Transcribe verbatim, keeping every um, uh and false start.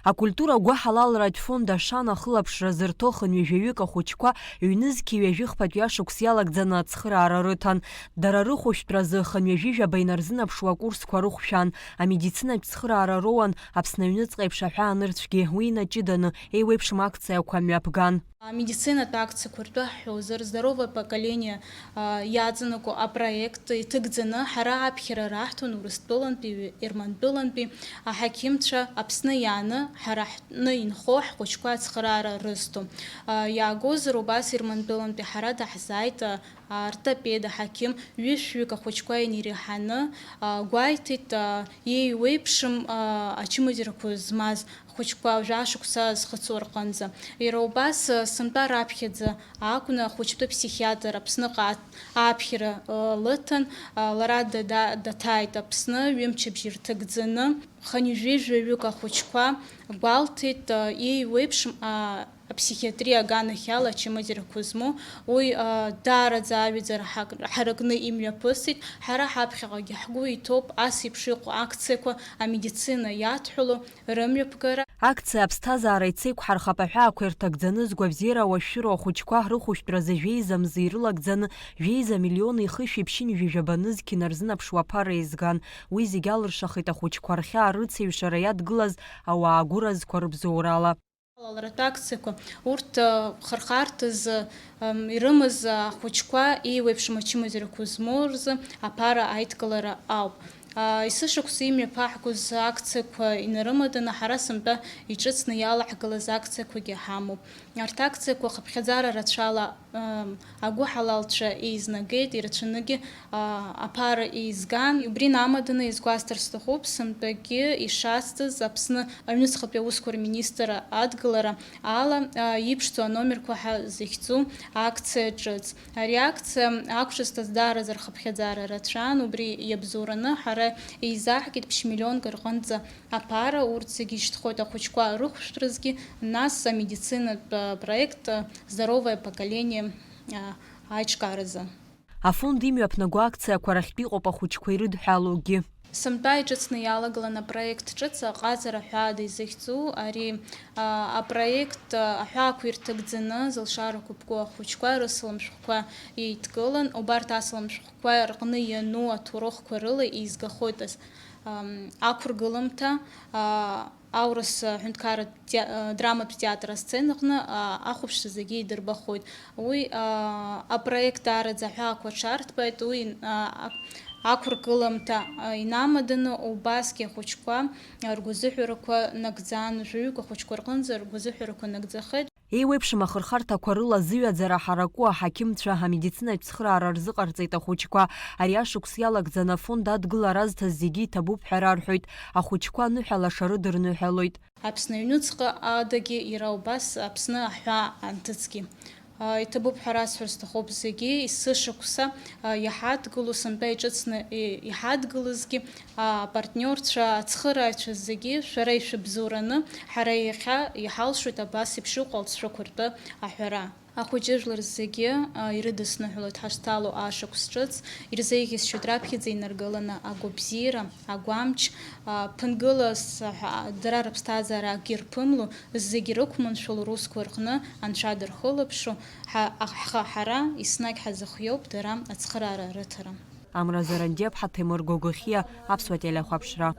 Акультура гәыҳалалратә фонд Ашана ахылаԥшра зырҭо хынҩажәаҩык ахәыҷқәа ҩнызқьи ҩажәи хԥатәи ашықәс иалагӡаны ацхыраара рыҭан. Дара рыхәышәтәразы хынҩажәи жәаба инарзынаԥшуа акурсқәа рыхәшәан, амедицинатә цхыраара роуан, Аԥсны аҩныҵҟа еиԥш аҳәаанырцәгьы уи инаҷыданы еиуеиԥшым акциақәа мҩаԥган. Амедицинатә акциақәа ртәы ҳҳәозар, Здоровое поколение, а, иаҵанакуа апроект иҭыгӡаны ҳара аԥхьара раҳҭон Урыстәылантәи, Ермантәылантәи аҳақьымцәа Аԥсны иааны ҳара ҳтәны инхо ҳхәыҷқәа ацхыраара рызҭо. А, иаагозар убас Ермантәылантәи ҳара даҳзааит, а, ортопед аҳақьым ҩышәҩык ахәыҷқәа инареиҳаны, а, гәеиҭеит, а, еиуеиԥшым, а, ачымазарақәа змаз хәыҷқәа жәа шықәса зхыҵуа рҟынӡа. Иара убас, сынтәа раԥхьаӡа акәны ахәыҷтәы ԥсихиатр Аԥсныҟа аԥхьара, э, лыҭан, э, лара дада-, даҭааит Аԥсны, ҩымчыбжьа рҭыгӡаны. Хынҩажәи жәаҩык ахәыҷқәа гәалҭеит, э, еиуеиԥшым, а, аԥсихиатриа аганахьала ачымазарақәа змоу, уи, э, даараӡа аҩаӡара ҳак-, ҳаракны имҩаԥысит. Ҳара ҳаԥхьаҟагьы ҳгәы иҭоуп ас еиԥш иҟоу акциақәа амедицина иадҳәалоу, рымҩаԥгара. Акциа аԥсҭазаара ицеиқәҳархап аҳәаақәа ирҭагӡаны згәабзиара ауашәшәыроу ахәыҷқәа рыхәышәтәразы жәеиза мза ирылагӡаны, жәеиза миллион ихышәи ԥшьынҩажәи жәаба нызқь инарзынаԥшуа аԥара еизган. Уи зегь алыршахеит ахәыҷқәа рхьаа рыцеиҩшара иадгылаз ауаа гәыразқәа рыбзоурала. Алалратә акциақәа, урҭ, э, хырхарҭазы, м, ирымаз ахәыҷқәа еиуеиԥшым ачымазарақәа змоу рзы аԥара аидкылара ауп. А, есышықәса имҩаԥаҳгоз акциақәа инарымаданы, ҳара сынтәа иҿыцны иалаҳгалаз акциақәагьы ҳамоуп. Арҭ акциақәа хыԥхьаӡара рацәала, м, агәыҳалалцәа еизнагеит, ирацәаныгьы, а, аԥара еизган. Убри инамаданы изгәасҭар сҭахуп, сынтәагьы ишацҵаз Аԥсны аҩныҵҟатәи аусқәа рминистрра адгылара ала, а, иԥшӡоу аномерқәа ҳәа захьӡу акциа ҿыц. Ари акциа ақәҿызҭыз даараӡа рхыԥхьаӡара рацәан, убри иабзоураны ҳара еизаҳгеит ԥшь-миллионк рҟынӡа аԥара, урҭ зегьы ишьҭхоит ахәыҷқәа рыхәшәтәразгьы, нас амедицинатә, а, проект, а, Здоровое поколение, а, аиҿкааразы. Афонд имҩаԥнаго акциақәа рахьтә иҟоуп ахәыҷқәа ирыдҳәалоугьы. Сынтәа иҿыцны иалагылан апроект ҿыц аҟазара ҳәаада изыхьӡу ари, а, апроект, а, аҳәаақәа ирҭагӡаны зылшара қәыԥку ахәыҷқәа рысалам шәҟәқәа еидкылан, убарҭ асалам шәҟәқәа рҟны иану аҭоурыхқәа рыла еизгахоит ас-, ам, ақәыргыламҭа, а, аурыс, а, ҳәынҭқарратә те-, а, драматә театр асценаҟны, а, ахәаԥшцәа зегьы идырбахоит. Уи, а, апроект даараӡа аҳәаақәа аҽарҭбааит, уи, а, а-, ақәыргыламҭа, а, инамаданы убасгьы ахәыҷқәа, а, ргәазыҳәарақәа нагӡан, жәаҩык ахәыҷқәа рҟынӡа ргәазыҳәарақәа нагӡахеит. Еиуеиԥшым ахырхарҭақәа рыла зыҩаӡара ҳараку аҳақьымцәа амедицинатә цхыраара рзыҟарҵеит ахәыҷқәа. Ари ашықәс иалагӡаны афонд адгылара азҭаз зегьы иҭабуп ҳәа рарҳәоит. Ахәыҷқәа аныҳәалаша рыдырныҳәалоит. Аԥсны аҩнуҵҟа адагьы иара убас Аԥсны аҳәаа анҭыҵгьы, а, иҭабуп ҳәа расҳәар сҭахуп зегьы, есышықәса, а, иҳадгыло, сынтәа иҿыцны, и-, иҳадгылазгьы, а, апартниорцәа, ацхырааҩцәа зегьы шәара ишәыбзоураны, ҳара иахьа иҳалшоит абас еиԥш иҟоу алҵшәақәа ртәы аҳәара. Ахәыҷыжәлар зегьы, а, ирыдысныҳәалоит ҳашҭало ашықәс ҿыц, ирзеиӷьасшьоит раԥхьаӡа инаргыланы агәабзиара, агәамч, а, ԥынгылас, а, ҳәа, дара рыԥсҭазаара акгьы рԥымло, зегьы рықәманшәало русқәа рҟны анцәа дырхылаԥшо, ҳа, ах-, ҳхы ҳара еснагь ҳазыхиоуп дара ацхыраара рыҭара. Амра Зарандиаԥҳа, Ҭемыр Гогохиа, Аԥсуа телехәаԥшра.